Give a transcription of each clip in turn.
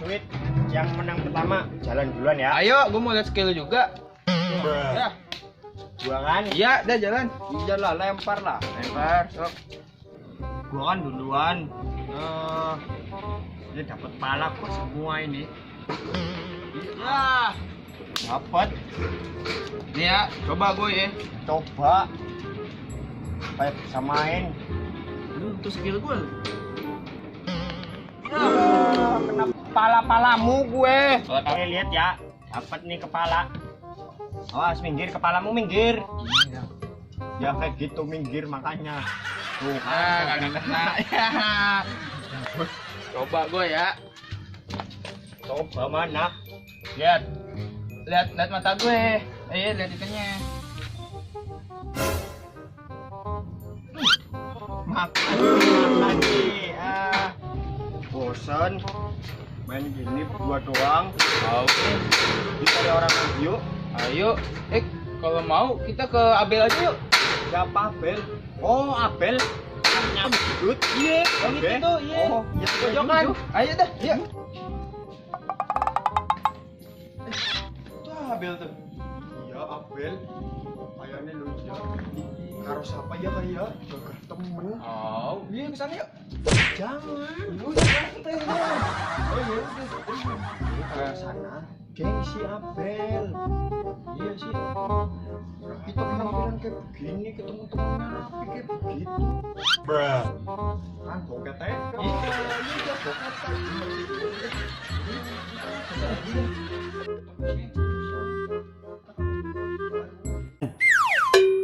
Sweet, yang menang pertama jalan duluan ya. Ayo, gue mau lihat skill juga. Ya. Gua kan? Iya, dah jalan. Iya lah, lempar lah. Lempar, sok. Gua kan duluan. Ini dapat pala kok semua ini. Ya, Dapat. nih ya, coba gue ya. Coba. Supaya bisa main. Lu tuh skill gue. Kena pala-palamu gue. Oke, lihat ya. Dapat nih kepala. Awas minggir, kepalamu minggir. Iya. Ya kayak gitu minggir makanya. Tuh, Kagak kena. Ya. Coba gue ya. coba mana? Lihat. Lihat mata gue. Lihat ikannya. Makan lagi. Bosan main gini berdua doang. Oke. Dicari orang lagi yuk. Ayo. Kalau mau kita ke Abel aja yuk. Siapa Abel? Oh Abel. Nyambut. Iya, Oke. gitu tuh. Iya. Oh, ya Pojokan. Ayo dah, iya. Tuh Abel tuh. Iya Abel. Kayaknya lu ya. Karo siapa ya kayak? Jaga temen. Oh, iya ke sana yuk. Jangan. Lu ya kita ya. Oh iya udah. Ini kayak sana. Gengsi Abel. Iya sih. Kita penampilan kayak begini ke temen-temennya rapi kayak begitu. Bruh. Kan boket aja. Iya boket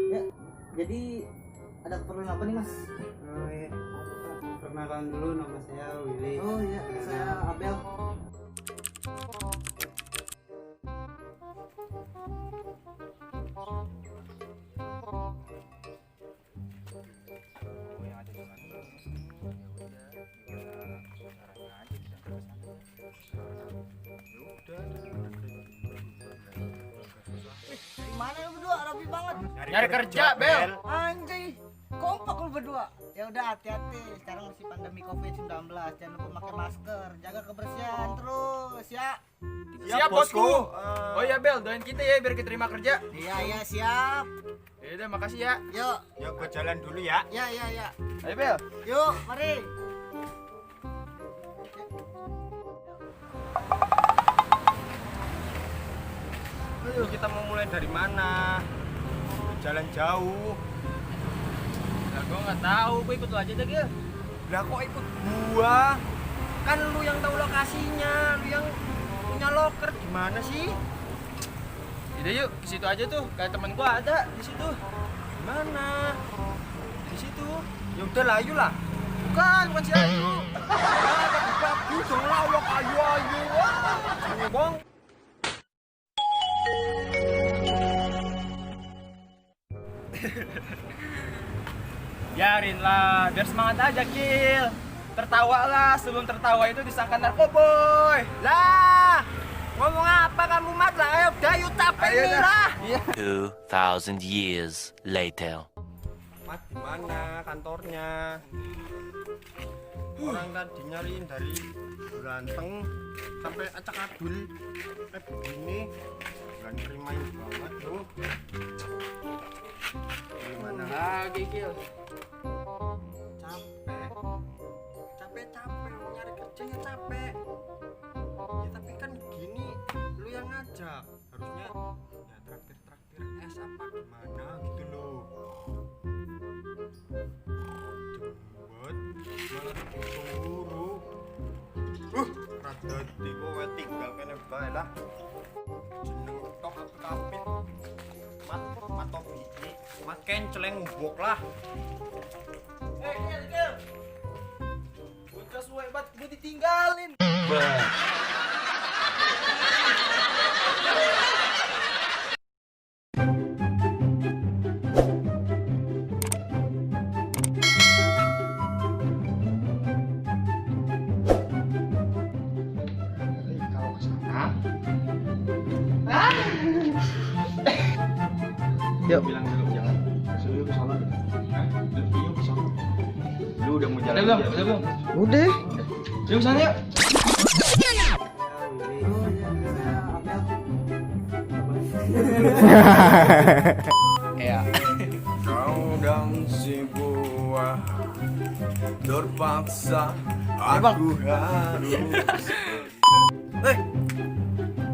Ya, jadi ada keperluan apa nih mas? Oh iya, perkenalkan dulu nama saya Willy. Oh iya, saya Abel. Gimana lu berdua? Rapi banget. Nyari kerja, Bel. Anjay, kompak lu berdua. Ya udah hati-hati. Sekarang masih pandemi COVID-19. Jangan lupa pakai masker, jaga kebersihan terus ya. Siap bosku. Oh iya Bel, doain kita ya biar kita terima kerja. Iya iya siap. Ya udah makasih ya. Yuk. Yuk gua jalan dulu ya. Ya ya ya. Ayo Bel. Yuk, mari. Ayo kita mau mulai dari mana? Jalan jauh. Nah, gua nggak tahu, gua ikut lu aja deh Gil. Lah kok ikut gua? Kan lu yang tahu lokasinya, lu yang punya loker gimana sih? Yaudah yuk, ke situ aja tuh. Kayak teman gua ada di situ. Mana? Di situ. Ya udah lah, ayo lah. Bukan si Ayu. Bagus dong lawak ayu. Bong. Biarinlah, biar semangat aja Gil. Tertawalah, sebelum tertawa itu disangka narkoboy. Lah, ngomong apa kamu Mat lah? Ayo udah yuk capek Ayo nih dah. lah. 2,000 years later. Mat di mana kantornya? Orang tadi nyariin dari ganteng sampai acak-adul kayak begini. Gak nerimain banget tuh. Gimana Lagi Gil. capek nyari kerjanya capek ya tapi kan gini lu yang ngajak harusnya ya traktir es apa gimana gitu loh jemput malah diburu rada di kowe tinggal kene bae lah jeneng tok kapit mat topi mat kenceleng ngubok lah. Gil. Bocah suwe banget, gue ditinggalin. Kalau ke sana Yuk. bilang dulu jangan suruh ke sana. Yuk ke sana. Lu udah mau jalan Udah belum? aja. Udah belum? Udah. Yuk sana yuk. Iya. Kau dan si buah terpaksa Bang. aku harus.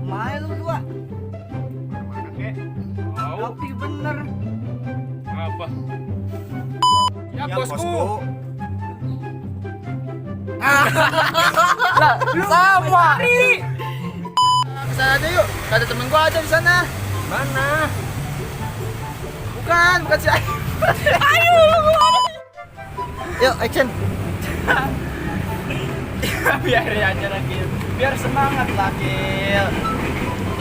Main lu berdua. Mana kek? Tapi bener. Apa? Ya, Ya bosku. bosku. Sama. Kesana aja yuk. Kata temen gua aja di sana. Mana? Bukan si Ayu. Yuk, action. Biarin aja lagi. Biar semangat lah, Gil.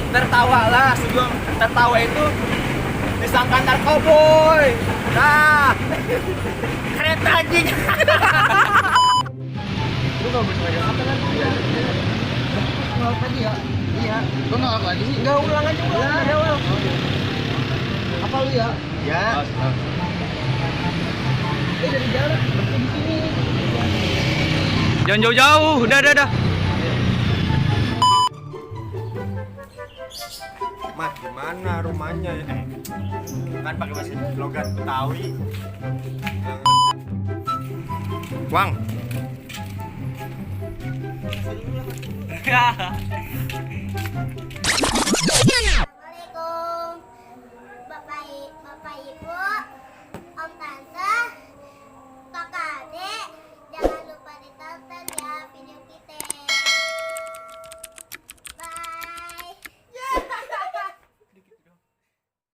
Tertawa lah, sebelum tertawa itu disangka narkoboy. Nah, kereta anjing. Lu gak bersengaja apa kan? Mau tadi ya? Iya. Gua nggak apa sih. Enggak, ulang aja ulang. Ya, ulang. Apa lu ya? Ya. Dari jalan berhenti di sini. Jangan jauh-jauh, udah. Mah, gimana rumahnya ya? Kan pakai bahasa logat Betawi. Wang.